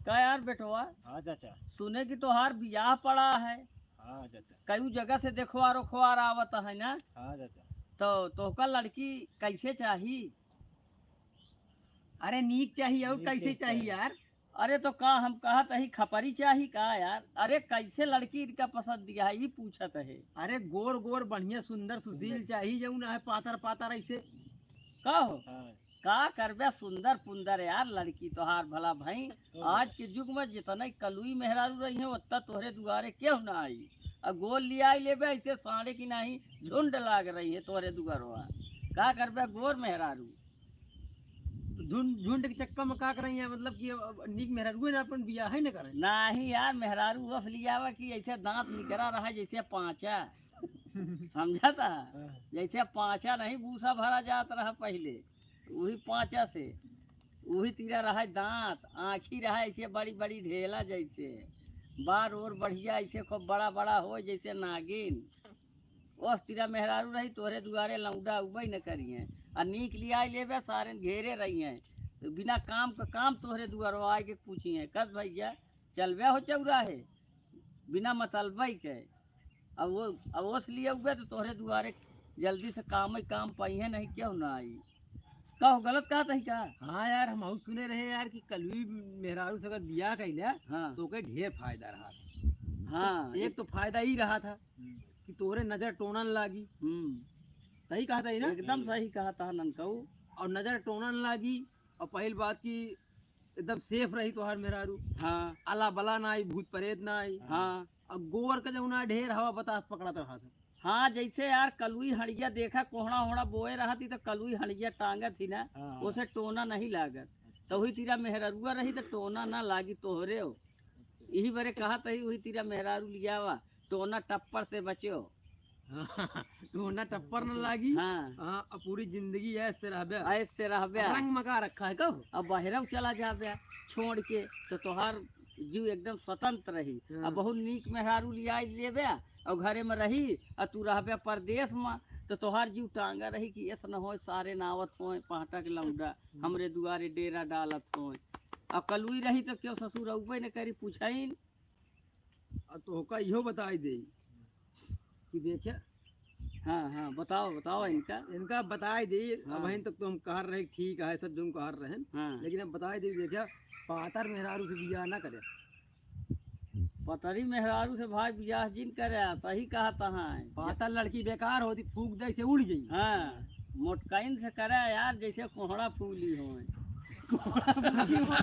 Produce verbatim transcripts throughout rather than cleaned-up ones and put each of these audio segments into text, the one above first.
का यार बेटवा? हाँ चाचा। सुने कि तोहार बियाह पड़ा है। हाँ चाचा। कई जगह से देखवार ओखवार आवत है ना? हाँ चाचा। तो तोहका लड़की कैसे चाही? अरे नीक चाही और नीक कैसे चाही चाही। यार? अरे तो का हम कहत ही खपरी चाही का यार? अरे कैसे लड़की इनका पसंद दिया है, ई पूछत है। अरे गोर गोर बढ़िया सुंदर सुशील सुंदर। चाही, जौन है पातर पातर ऐसे। का हो? हाँ। का करबे सुंदर पुंदर यार, लड़की तोहार भला भाई। तो आज के युग में जितना कलुई मेहरारू रही है, उतना तोहरे दुआरे केहू ना आई। और गोर लियाई लेबे ऐसे साँड़े की नाही झुंड लाग रही है तोहरे दुआरवा। का करबे गोर मेहरारू? तो झुंड, झुंड के चक्कर में का करई है? मतलब कि अब, अब नीक मेहरारू ना अपन बियाह है ना करे। नाही यार, मेहरारू वस लियावा कि ऐसे दांत निकरा रहा जैसे पांचा। समझा था? हाँ। जैसे पांचा नहीं भूसा भरा जात रहा पहले, वही पांचा से, वही तीरा रहा दांत, आँखी रहा ऐसे बड़ी बड़ी ढेला जैसे, बार और बढ़िया ऐसे खूब बड़ा बड़ा हो जैसे नागिन। ओस तीरा मेहरारू रही तोहरे दुआरे लौंडा उबई न करिए। आ नीक लियाई लेबे सारे घेरे रही हैं। तो बिना काम का काम तोहरे दुआरो आए के पूछी हैं, "कस भैया चलबे हो चौराहे?" बिना मतलबई के। अब वो, अब ओस लिए उबे तो तोहरे दुआरे जल्दी से काम ही काम पाई है, नहीं क्यों ना आई। का हो, गलत कहत ही का? हाँ यार, हम सुने रहे यार कि कलुई मेहरारू से अगर बियाह कैले हाँ। तो ओके ढेर फायदा रहा। हाँ। एक तो फायदा ही रहा था हम्म। कि तोहरे नजर टोना न लागी। हम्म। सही कहत ही ना? एकदम सही कहत हा ननकऊ। और नजर टोना न लागी, और पहली बात कि एकदम safe रही तोहार मेहरारू। हाँ। आला बला ना आई, भूत प्रेत ना आई। हाँ। और गोबर का जौना ढेर हवा बतास पकड़त रहा था। हाँ, जैसे यार कलुई हड़िया देखा, कोहड़ा होड़ा बोए रहा थी तो कलुई हड़िया टांगत थी ना, हाँ। उसे टोना नहीं लागत। अच्छा। तो वही तीरा मेहररुआ रही तो टोना ना लागी तोहरे हो। यही बरे कहा तही वही तीरा मेहरारू लियावा, टोना टप्पर से बच्यो। टोना टप्पर न लागी। हाँ। हाँ, अब पूरी जिंदगी ऐश से रहबे। ऐश से रहबे। अब रंग मका रखा है कब? अब बहरव चला जाबे छोड़ के, तो तोहार जीव एकदम स्वतंत्र रही। हाँ। अब बहुत नीक मेहरारू लियाई लेबे, और घरे में रही, और तू रहबे परदेश में, तो तोहार जीव टांगा रही कि ऐस न होए, सारे नावत होए, पहाटा के लौंडा, हम्म। हमरे दुआरे डेरा डालत होए। और कलुई रही तो क्यों ससुर अउबे न करी, पूछाइन। आ तोहका इहो बताई देई कि देखे। हाँ, हाँ, बताओ, बताओ इनका। इनका बताई देई, हाँ। अबहिन तक तो हम कहर रहे, ठीक है, सब जौन कहर रहे। हाँ। लेकिन अब बताई देई, देखे, पातर मेहरारू से बियाह ना करे। पतरी मेहरारू से भाई बियाह जिन करे, सही कहत है। पातर लड़की बेकार होती, फूंक दे से उड़ जाई। हाँ, मोटकाइन से करे यार, जैसे कोहड़ा फूली होए। कोहड़ा फूली होए।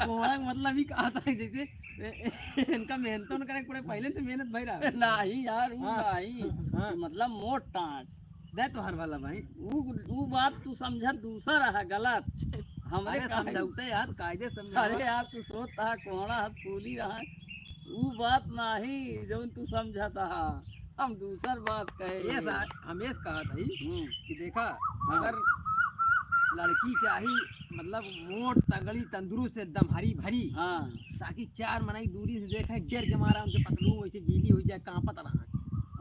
कोहड़ा के मतलब ही कहत है, जैसे ए, ए, इनका मेहनत न करे पड़े, पहले से मेहनत भई रहा। नहीं यार, ऊ हाँ। नहीं। हाँ। मतलब मोट टाँट। दे तोहार वाला भाई। ऊ, ऊ बात तू समझत दूसर है, गलत। हमरे अरे काहे समझौते यार, कायदे समझौते। अरे यार, तू सोच तहा कोहड़ा हाथ फूली रहा। ऊ बात नाही, जौन तू समझत हा। हम दूसर बात कहे ये रहे। सार, हम ये कहत हई हम्म। कि देखा, हाँ। अगर लड़की चाही, मतलब, मोट, तगड़ी, तंदुरुस्त, एकदम हरी भरी, हाँ। ताकि चार मनई दूरी से देखे, डर के मारा उनके पतलू वैसे गीली हो जाए, कांपत रहा।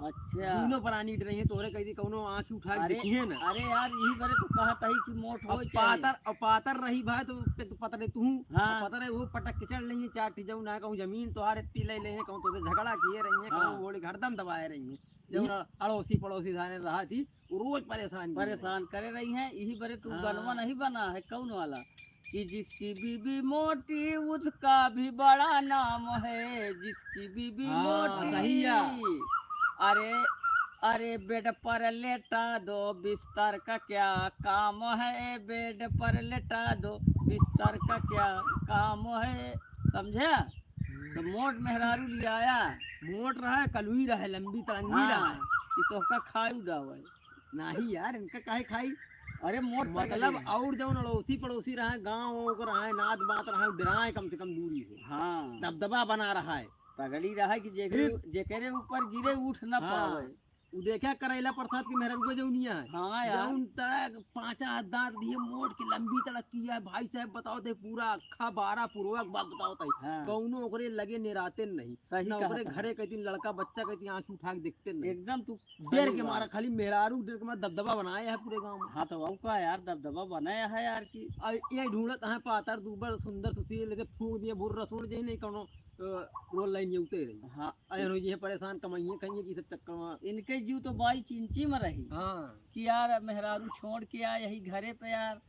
अच्छा। दोनों प्राणी डरे हैं, तोरे कह दी, कौनो आँख उठा के अरे, देखिए ना। अरे यार, यही बरे तो कहत हई कि मोट अब होए चाहे। पातर, अब पातर रही भाई, तो पे तो पतरे तू, हाँ। अब पतरे वो पटक के चढ़ लेंगे, चार ठी जौन है, कहूँ जमीन तोहार इतनी ले लेंगे, कहूँ तो झगड़ा किए रही है, हाँ। कहूँ बोले हरदम दबाए रही है। जौन ई अड़ोसी पड़ोसी जाने रहा थी, वो रोज परेशान किए रही। परेशान करे रही हैं, यही बरे तू हाँ। गनवा नहीं बना है, कौन वाला? कि जिसकी बीबी मोटी उसका भी बड़ा नाम है, जिसकी बीबी हाँ, मोटी। सही है। अरे, अरे बेड पर लेटा दो, बिस्तर का क्या काम है, बेड पर लेटा दो, बिस्तर का क्या काम है, समझे? हम्म। तो मोट मेहरारू लियाया। मोट रहा, कलुई रहा, लंबी तड़ंगी हाँ, रहा। कि तोहका खाई उड़ावे। नाही यार, इनका काहे खाई? अरे मोट मतलब तगड़ी है। और जौन अड़ोसी पड़ोसी रहे, गाँव ओक रहे, नात बात रहे, डराए कम से कम दूरी से। हाँ। दबदबा बना रहा है। तगड़ी रहा है कि जेकरे, फिर? जेकरे ऊपर गिरे उठ ना हाँ। पावे। उ देखा करैला प्रसाद की मेहररुआ जौनिया है। हाँ यार। जौन तड़क पाँचा हाथ दाँत दिए मोट के लंबी तड़क किया है भाई साहब, बताओ थे पूरा अक्खा बारह पुरवा के बात बताओ थे। हाँ। कौनो ओकरे लगे नेराते नहीं। सही ना कहा ओकरे था। घरे कहती लड़का बच्चा कहती आँख उठा के देखते नहीं। एकदम तू डर सही के बात। मारा खाली मेहरारू डर के मारा दबदबा बनाया है पूरे गाँव में। हाँ तो अब का यार दबदबा बनाया है यार कि अब ये ढूंढत हैं पातर दूबर सुंदर सुशील, इसे फूंक दिए भुर्र सुन जाई नहीं कौनो, अ, रोल लाइन ये उतरे रही। हाँ। अरे रोज ये परेशान कमाइए खाइए कि सब चक्कर में। इनके जीव तो बाई चिंची में रही हाँ। कि यार मेहरारू छोड़ के आए यही घरे पे यार,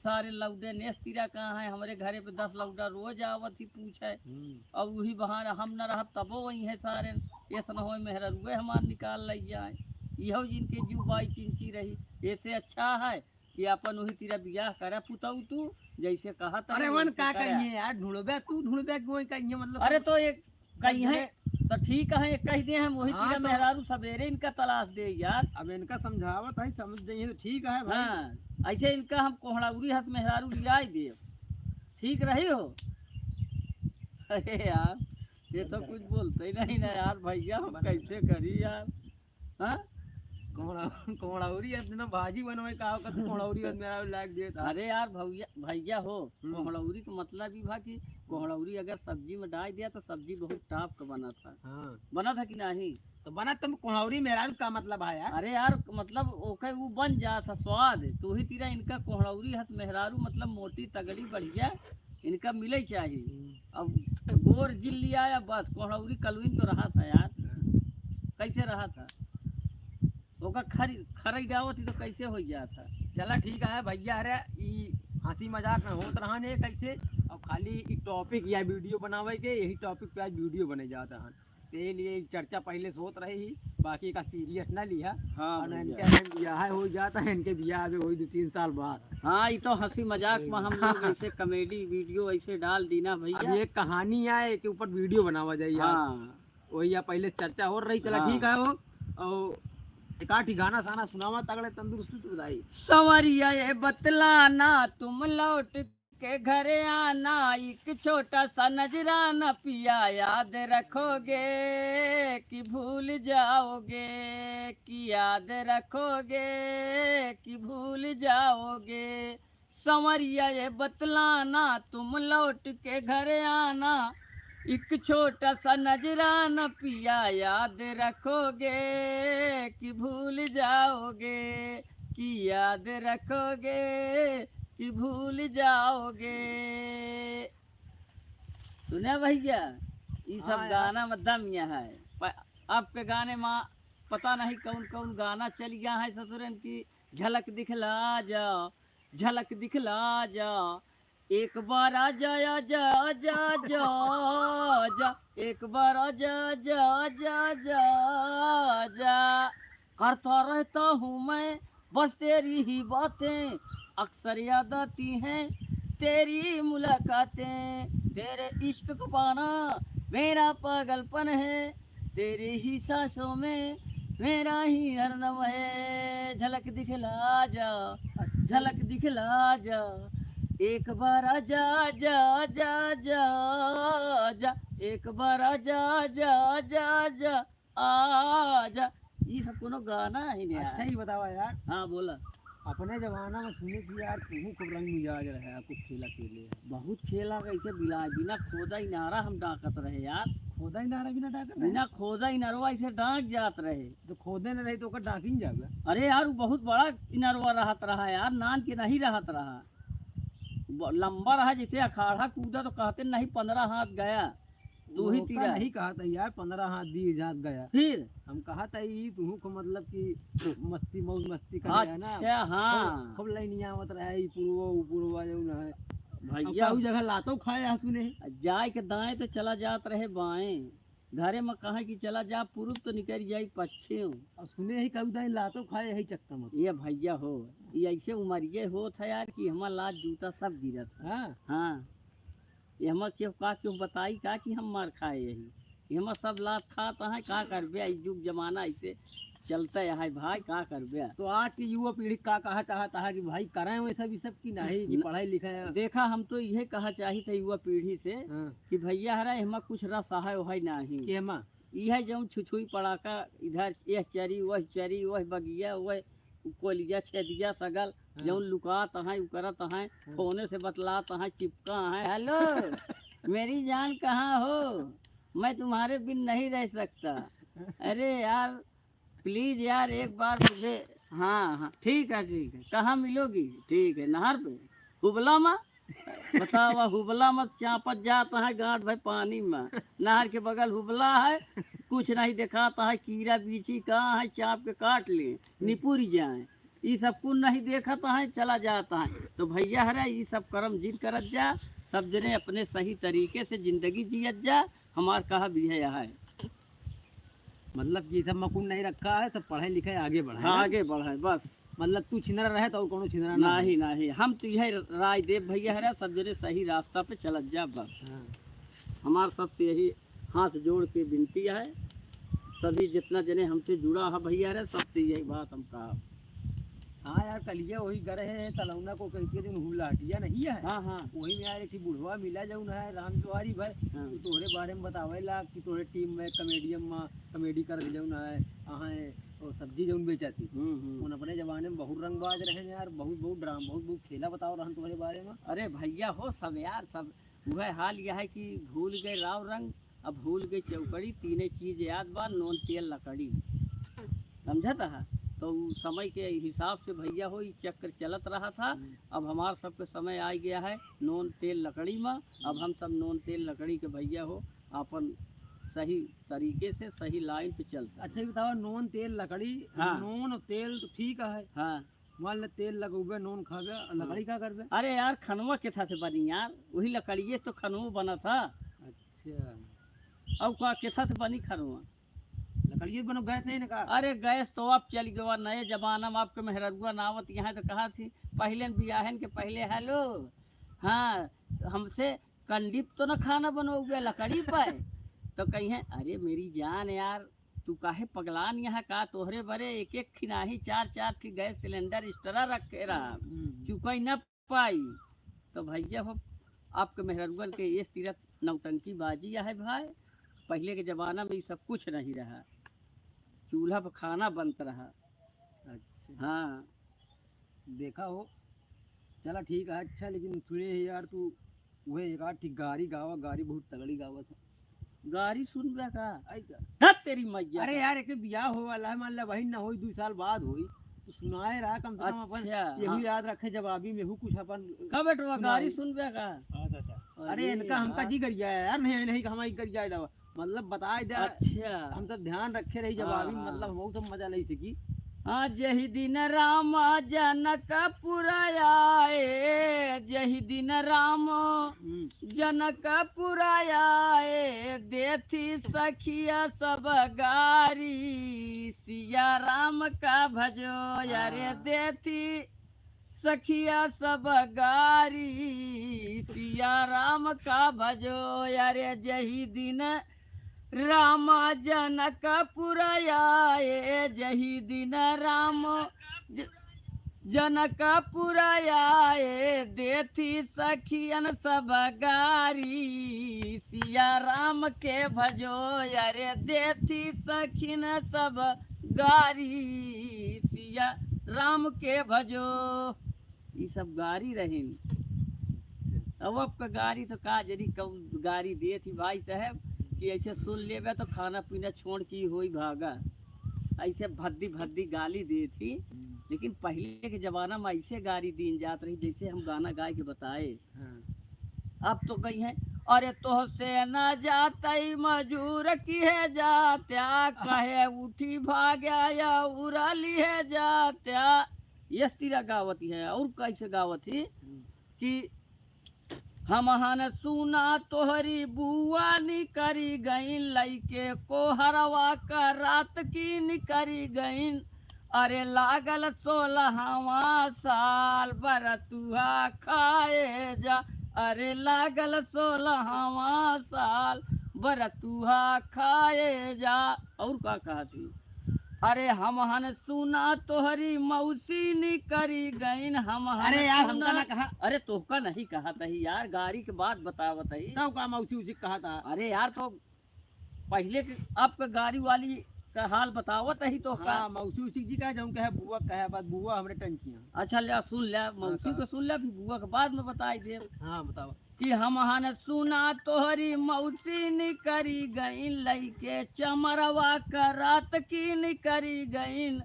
सारे लौडे नेस तीरा कहाँ है, हमरे घरे पे दस लौडा रोज आवत ही पूछे। हम्म। अब वही बहाना हम न रहब तबो वही है सारे, ऐसा न होए मेहरारुए हमार निकाल लइ जाए। इहो जिनके जीव बाई चिंची रही, ऐसे अच्छा है कि अपन वही तीरा बियाह करा पुतऊ तू, जैसे कहा था अरे वैसे वन का करा। कहिए यार, ढूंढबे तू, ढूंढबे कि वही कहिए, मतलब अरे तो एक कहीं है जने तो ठीक है, कह दे हम वही हाँ, तीरा तो मेहरारू सवेरे इनका तलाश दे यार। अब इनका समझावत है, समझ जाइए तो ठीक है भाई। हाँ, ऐसे इनका हम कोहड़ाउरी हस मेहरारू लियाई दे, ठीक रही हो। अरे यार, ये तो कुछ बोलते ही नहीं ना यार भैया, हम कैसे करी यार? हाँ? कोहड़ा-, कोहड़ाउरी है ना, भाजी बनवे का होकर तो कोहड़ाउरी है, मेरा लाग दिया था। अरे यार भैया, भैया हो, हम्म। कोहड़ाउरी का मतलब ई भा कि कोहड़ाउरी अगर सब्जी में डाल दिया तो सब्जी बहुत top का बना था। हाँ। बना था कि नहीं? तो बना तुम कोहड़ाउरी मेहरारू का मतलब है यार? अरे यार, मतलब ओके वो बन जा था स्वाद। तू ही तीरा इनका कोहड़ाउरी हस मेहरारू, मतलब मोटी तगड़ी बढ़िया इनका मिले चाहिए। हम्म। अब गोर जिल लिया या बस, कोहड़ौरी कलुइन तो रहा था यार, हाँ। कैसे रहा था? ओका खरी-, खरई जावत ही तो कैसे हो गया था? चला ठीक है भैया, अरे ई हंसी मजाक में होत रहा ने कैसे, अब खाली ई topic या video बनावे के, यही topic पे आज video बने जात रहा। ते लिए चर्चा पहले से होत रही, बाकी का serious ना लिहा। हाँ और भैया। इनके हम बियाह हो जाता है, इनके बियाह अभी वही दो तीन साल बाद। हाँ, ये तो हंसी मजाक में हम लोग हाँ। ऐसे comedy video ऐसे डाल दी ना भैया। अब ये कहानी आए के ऊपर video बनावा जाए यार। हाँ। वही या पहले से चर्चा हो रही, चला हाँ। ठीक है हो। और एक आठ ही गाना साना सुनावा तगड़े तंदुरुस्त बताई। सवरिया ये बतलाना तुम लौट के घर आना, एक छोटा सा नजराना पिया याद रखोगे कि भूल जाओगे, कि याद रखोगे कि भूल जाओगे। संवरिया ये बतलाना तुम लौट के घर आना, एक छोटा सा नजराना पिया याद रखोगे कि भूल जाओगे, कि याद रखोगे कि भूल जाओगे। सुने भैया, ई सब हाँ यार। गाना में दम यहाँ है। प-, अब के गाने में पता नहीं कौन कौन गाना चल गया है ससुरन की। झलक दिखला जा, झलक दिखला जा, एक बार आ जा, आ जा, आ जा, आ जा, आ जा, एक बार आ जा, आ जा, आ जा, आ जा, आ जा। करता रहता हूँ मैं बस तेरी ही बातें, अक्सर याद आती हैं तेरी मुलाकातें। तेरे इश्क का पाना मेरा पागलपन है, तेरी ही सांसों में मेरा ही हरदम है। झलक दिखला जा, झलक दिखला जा, एक बार आ जा, आ जा, आ जा, आ जा, आ जा, एक बार आ जा, आ जा, आ जा, आ जा, आ जा। ई सब कोनो गाना है नहीं अच्छा यार। ही बतावा यार। हाँ, बोला। अपने जमाना में सुने थी यार, तुहू खूब रंग मिजाज रहे, खूब खेला खेले। बहुत खेला कैसे बिला, बिना खोदा इनारा हम डाकत रहे यार। खोदा इनारा बिना डाकत रहे? बिना खोदा इनारवा ऐसे डाक जात रहे। तो खोदे न रहे तो ओकर डाकिन जावे। अरे यार, वो बहुत बड़ा इनारवा रहत रहा यार, नान के नहीं रहत रहा। ब-, लंबा रहा, जैसे अखाड़ा कूदा तो कहते नहीं, पन्द्रह हाथ गया। तू ही ओका तीरा। नहीं कहा था यार, पन्द्रह हाथ बीस हाथ गया। फिर? हम कहा था ई तुहू को मतलब कि मस्ती, मौज मस्ती करे है ना। अच्छा, हाँ। खूब, खूब लाइन आवत रहा है, ई पुरवा, ऊ पुरवा, जौन है। भैया। अब काऊ जगह लातो खाए आ सुने। जाए के दाएं तो चला जात रहे बाएं। घरे में कहा कि चला जा पूरब तो निकल जाई पच्छिम। अब सुने ही काऊ दाएं लातो खाए यही चक्कर में। ये भैया हो, ये ऐसे उमरिये होत है यार कि हमार लात जूता सब गिरत है। हाँ। हाँ। ये हमार क्यों का क्यों बताई का कि हम मार खाए यही। ये हमार सब लात खात है, का करबे, ई जुग जमाना ऐसे चलता है भाई, का करबे। तो आज की युवा पीढ़ी का कहा चाहता है कि भाई करें वैसा भी सब कि नहीं, कि न-, पढ़ाई लिखाई? देखा, हम तो यह कहा चाहित है युवा पीढ़ी से हाँ। कि भैया हरा एहमा कुछ रस है, वही नहीं। एहमा? इहे जौन छुछुई पड़ाका, इधर यह चरी, वह चरी, वह बगिया, वह कोलिया छेदिया सगल, हाँ। जौन लुकात हैं, उ करत हैं, हाँ। फोने से बतलात हैं, चिपका हैं। "हेलो, मेरी जान कहाँ हो? मैं तुम्हारे बिन नहीं रह सकता।" अरे यार, प्लीज यार, एक बार मुझे, हाँ, हाँ, ठीक है, ठीक है। कहाँ मिलोगी? ठीक है, नहर पे। हुबला मा? बतावा, हुबला मा चापत जात है गांठ भर पानी मा। नहर के बगल हुबला है, कुछ नहीं देखात है, कीड़ा बीछी कहाँ है, चाप के काट ले, निपुर जाए। ई सब कुल नहीं देखत है, चला जात है। तो भैया हरे, ई सब करम जिन करत जा, सब जने अपने सही तरीके से जिंदगी जियत जा। हमार कहा भी है, यह है। मतलब कि सब मकुन नहीं रखा है, सब पढ़े लिखे आगे बढ़े, हाँ, ना? आगे बढ़े, बस। मतलब तू छिनरा रहे तो और कोनो छिनरा ना नहीं, हो। नहीं, हम तो यह राय देब भैया हरे, सब जने सही रास्ता पे चलत जा, बस। हाँ। हमार सबसे यही हाथ जोड़ के विनती है, सभी जितना जने हमसे जुड़ा है भैया हरे, सबसे यही बात हम कहा। हाँ यार, कलिया वही गरे है, तलौना को कह के जो हुलाटिया नहीं है? हाँ, हाँ। वही में यार एक ठे बुढ़वा मिला जौन है, राम जोहारी भाई, हाँ। तो तोहरे बारे में बतावे ला कि तोहरे टीम में कॉमेडियन में कॉमेडी कर जौन है, अहाँ वो सब्जी जौन बेचा थी। हम्म, हम्म। उन अपने जमाने में बहुत रंगबाज रहे यार, बहुत, बहुत ड्राम, बहुत, बहुत खेला बताओ रहन तोहरे बारे में। अरे भैया हो सब यार, सब वह हाल यह है कि भूल गए राव रंग, अब भूल गए चौकड़ी, तीने चीज याद बा, नून, तेल, लकड़ी। समझत है? तो उ समय के हिसाब से भैया हो, ई चक्र चलत रहा था। हम्म। अब हमार सबके समय आ गया है, नून, तेल, लकड़ी में। अब हम सब नून, तेल, लकड़ी के भैया हो, अपन सही तरीके से सही लाइन पे चलते हैं। अच्छा, ये बताओ, नून, तेल, लकड़ी, हाँ। नून, तेल तो ठीक है। हाँ। मान ले, तेल लगउबे, नून खाबे, और लकड़ी हाँ। का करबे? अरे यार, खनवा केथा से बनी यार? वही लकड़िए से तो खनवो बना था। अच्छा। और का, केथा से बनी खनवा? लकड़िए बनो, गैस नहीं ना का? अरे, गैस तो अब चल गवा, नए जमाना में आपके मेहररुआ नावत यहाँ तो कहा थी, पहले बियाहन के पहले, "हेलो, हाँ, हमसे कंडीप तो न खाना बनउबे लकड़ी पे?" तो कहिए, "अरे मेरी जान यार, तू काहे पगलान यहाँ का? तोहरे बरे एक एक खिनाही चार चार ठी गैस सिलेंडर स्टरा रखे रहा, हम्म। चुकई न पाई।" तो भैया हो, आपके मेहररुअन के इस तीरथ नौटंकी बाजी है भाई। पहले के जमाना में ये सब कुछ नहीं रहा, चूल्हा पर खाना बनत रहा। अच्छा। हाँ। देखा हो, चला ठीक है, अच्छा, लेकिन सुने ही यार, तू वह एक आध ठी गारी गावा, गारी बहुत तगड़ी गावत है। गारी सुनबे का? आई का? धत तेरी मैया अरे का। यार, एक बियाह हो वाला है, मान ला बहिन ना होई, दू साल बाद होई, तो सुनाए रहा कम से कम अपन। अच्छा, यहू हाँ। याद रखे, जवाबी में हूँ कुछ अपन का बेटवा, सुनाई। गारी सुनबे का? हाँ, चाचा। अरे, अरे इनका हमका यार। जी गरिया है यार, नहीं, नहीं, हमारी गरिया है, मतलब बताए दे। अच्छा। हम सब ध्यान रखे रही, जवाबी, हाँ, हाँ। मतलब हम सब मजा ले सकी। आ, जही दिन राम जनकपुर आए, जही दिन राम हम्म। जनकपुर आए, देथी सखिया सब गारी, सिया राम का भजो, अरे हाँ। देथी सखिया सब गारी, सिया राम का भजो, अरे जही दिन राम जनकपुर आए, जही दिन राम ज-, जनकपुर आए, देथी सखियन सब गारी, सिया राम के भजो, अरे देथी सखिन सब गारी, सिया राम के भजो। ई सब गारी रहिन। अब आपका गारी तो का जरी कब गारी देत ही भाई साहब कि ऐसे सुन लेबे तो खाना पीना छोड़ के होई भागा, ऐसे भद्दी भद्दी गाली देत ही। हम्म। लेकिन पहले के जमाना में ऐसे गारी दीन जात रही जैसे हम गाना गाए के बताए। हाँ। अब तो कही है, "अरे तोहसे ना जातई मजूर किहे जात्या, कहे उठी भाग्या या उरा लिहे जात्या।" यस तीरा गावत है। और कैसे गावत ही हम्म। कि "हमहन सुना तोहरी बुआ निकरी गईन, लइके कोहरवा का रात की निकरी गईन। अरे लागल सोलहवाँ साल बरतुहा खाए जा, अरे लागल सोलहवाँ साल बरतुहा खाए जा।" और का कहत ही? "अरे हमहन सुना तोहरी मौसी निकरी गईन, हमहन अरे यार, हमका सुना।" ना कहा। अरे तोहका नहीं कहत ही यार, गारी के बात बतावत ही। तब का मौसी उसी कहत हा? अरे यार, तो पहिले के, अब के गाड़ी वाली का हाल बतावत ही तो का। हाँ, मौसी उसी जी का, जौन कहे बुआ कहे, बस बुआ हमरे टंकी है। अच्छा, ले सुन ले, हाँ, मौसी का? को सुन ले, फिर बुआ के बाद में बताई दे। हाँ, बतावा। कि हम हन सुना तोहरी मौसी निकरी गईन, लइके चमरवा करात की निकरी गईन।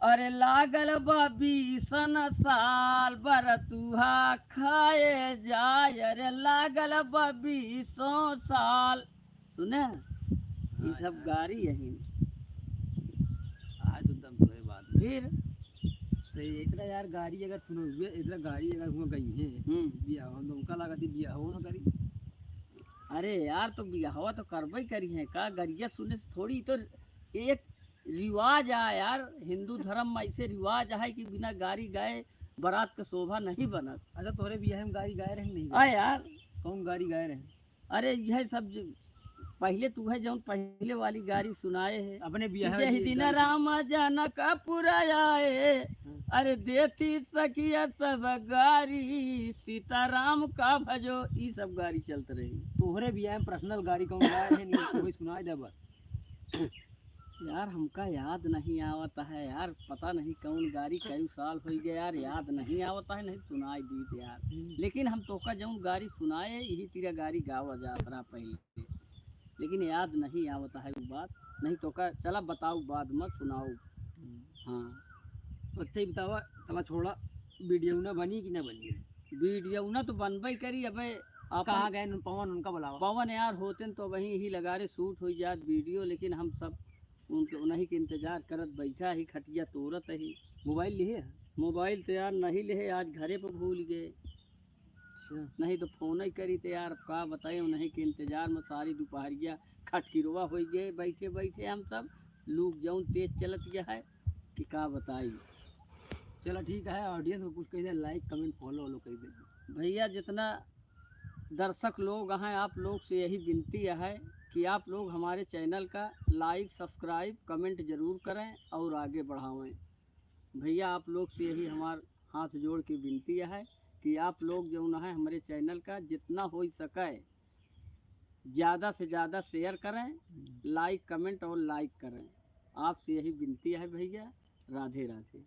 अरे लागल बा बीसन साल बरतुहा खाए जाए, अरे लागल बा बीसों साल। सुने, ई हाँ सब यार। गारी यही। आज तो दम तोहे बात में। फिर? तो इतना यार गारी अगर सुनो हुए, इतना गारी अगर हुआ गई है, हम्म। बियाह हम तो उनका लागत है बियाह हो ना करी। अरे यार, तो बियाहवा तो करबे करी है का? गरिया सुने से थोड़ी तो एक रिवाज आ यार, हिंदू धर्म में ऐसे रिवाज है कि बिना गारी गाए बारात के शोभा नहीं बनत। अच्छा, तोहरे बियाह में गारी गाए रहे नहीं आ गाए? यार। कौन गारी गाए रहे? अरे, यह सब जो पहिले तू है, जौन पहिले वाली गारी सुनाए है अपने कि बियाह जय में दिन गारी। राम जनकपुर आए, हाँ। अरे देती सखिया सब गारी, सीताराम का भजो, ई सब गारी चलत रही। तोहरे बियाह में पर्सनल गारी कौन गाए है, नहीं, कोई सुनाए दे बस। यार, हमका याद नहीं आवत है यार, पता नहीं कौन गारी, कई साल हो गए यार, याद नहीं आवत है, नहीं सुनाई दीत यार। हम्म। लेकिन हम तोका जौन गारी सुनाए, यही तेरा गारी गावा जात रहा पहले, लेकिन याद नहीं आवत है वो बात। नहीं तोका चला बताओ, बाद में सुनाओ। हम्म। हाँ। तो अच्छा ही बतावा, चला छोड़ा, वीडियो ना बनी कि ना बनी? वीडियो ना तो बनबे करी। अबे अपन कहाँ गए उन पवन, उनका बुलावा। पवन यार होते न तो वहीं ही लगा रहे, शूट हो जात वीडियो, लेकिन हम सब उनके, उन्हीं के इंतजार करत बैठा ही, खटिया तोड़त ही। मोबाइल लिहे है? मोबाइल तो यार नहीं लिहे, आज घरे पे भूल गए। अच्छा। नहीं तो फोन ही करी तो यार, अब का बताए, उन्हीं के इंतजार में सारी दोपहरिया खटकिरवा हो गए बैठे बैठे हम सब। लूक जौन तेज चलत गया है कि का बताई। चला ठीक है, ऑडियंस को कुछ कह दे, लाइक, कमेंट, फॉलो, फॉलो कह दे। भैया, जितना दर्शक लोग हैं, आप लोग से यही विनती है कि आप लोग हमारे चैनल का लाइक, सब्सक्राइब, कमेंट जरूर करें और आगे बढ़ावें। भैया, आप लोग से यही हमार हाथ जोड़ के विनती है कि आप लोग जौन है, हमारे चैनल का जितना हो सके, ज़्यादा से ज़्यादा शेयर करें, हम्म। लाइक, कमेंट और लाइक करें। आपसे यही विनती है भैया। राधे राधे।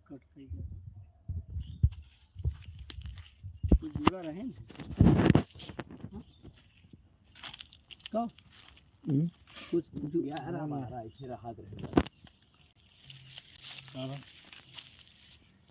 कट गई। कुछ जुड़ा रहे न? हाँ? तो हम्म। कुछ जु-, यार, हमारा ऐसे रहा करेगा। हाँ।